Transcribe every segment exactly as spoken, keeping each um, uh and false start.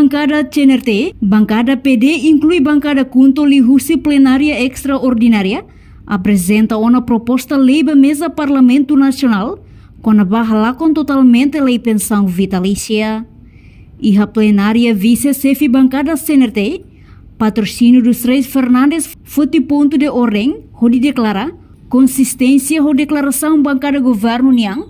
Bankada C N R T, bankada P D inklui bankada KHUNTO liuhusi plenária estraordinária aprezenta ona proposta lei ba meza Parlamentu Nasionál kona-ba halakon totalmente lei pensaun vitalísia. Iha plenária, vise-xefe bankada C N R T, Patrocínio dos Reis Fernandes, foti pontu de orden hodi deklara konsisténsia ho deklarasaun bankada governu nian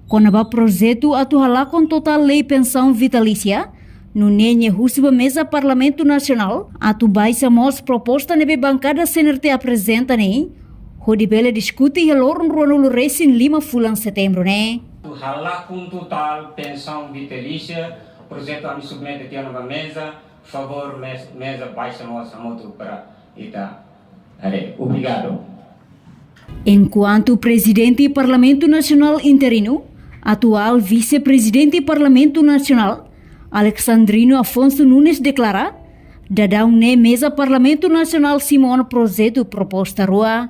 kona-ba projetu atu halakon totál lei pensaun vitalísia, nune'e nia husu ba meza Parlamentu Nasionál atu baixa mós proposta ne'ebé bankada C N R T aprezenta ne'e, hodi bele diskute iha loron ruanulu-resin-lima fulan Setembru ne'e. Halakon totál pensaun vitalísia, projetu ami submete tiha ona ba meza, favór mes-, meza baixa mós hamutuk para ita haree. Obrigadu. Enkuantu Prezidente Parlamentu Nasionál interinu, atuál Vise-Prezidente Parlamentu Nasionál, Alexandrino Afonso Nunes deklara, daudaun ne'e meza Parlamentu Nasionál simu ona projetu proposta rua.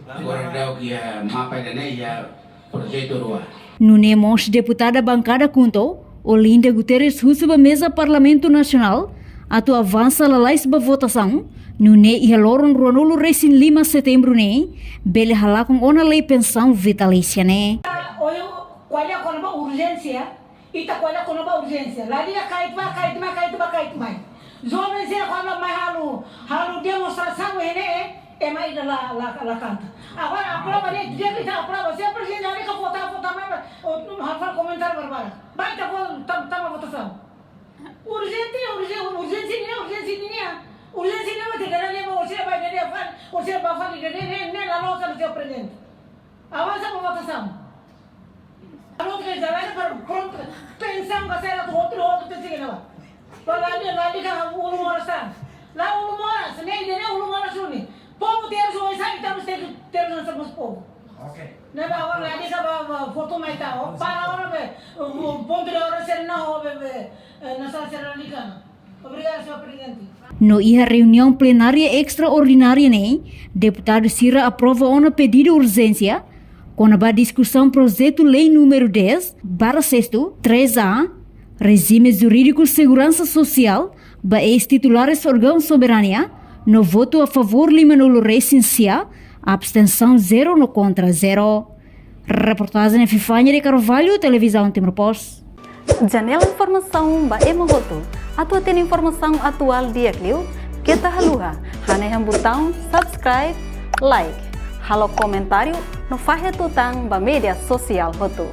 Agora daudaun iha mapa ida-ne'e iha projetu rua. Nune'e mós deputada bankada KHUNTO, Olinda Guterres husu ba meza Parlamentu Nasionál atu avansa lalais ba votasaun, nune'e iha loron ruanulu-resin-lima Setembru ne'e, bele halakon ona lei pensaun vitalísia ne'e. Ohin ko'alia kona-ba urjénsia, ita ko'alia kona-ba urjénsia. Lalika kait bá, kait mai, kait bá, kait mai. Joven sira kuandu mai halo, halo demonstrasaun iha ne'e, ema ida la, la, la kanta. Agora aprova ne'e, direitu ita aprova. Se prezidente lalika vota, vota mai, ba, o, halo komentáriu barbara. Bá ita vota, tam-, tama votasaun. Urjente, urje-, urjénsia ne'e, urjénsia ne'e. Urjénsia ne'e, mate dere ne'e, ba, o sira bá dere, fali, o sira bá fali dere, ne'e, ne'e la loos, se prezidente. Avansa ba votasaun. Anu ke jalan para pronto. Pensaun ka sera tu outro, outro te sigue na ba. Para lalika, lalika ulun moras tan. La ulun moras, ne'e, ne'e ulun moras duni. Povu terus oinsá, ita mós terus, terus nossa mós povu. Ok. Ne'ebé agora lalika ba, ba, foto mai ta, ó. Para agora be, o, o ponto de ora sira na, ó, be, be, eh, na sala sira lalika. Obrigadu, señór prezidente. No iha reuniaun plenária estraordinária ne'e, deputadu sira aprova ona pedidu urjénsia kona-ba diskusaun projetu lei númeru dez barra sestu, três A, Rejime Jurídiku Seguransa Sosiál ba eis-titulares órgaun soberania, no votu a favór limanulu-resin-sia, abstensaun zero no kontra zero. Reportajen Epifania de Carvalho, Televizaun Timor Post. Janela informasaun ba ema hotu. Atu hatene informasaun atuál di'ak liu, keta haluha hanehan butaun subscribe, like, halo komentáriu no fahe tutan ba média sosiál hotu.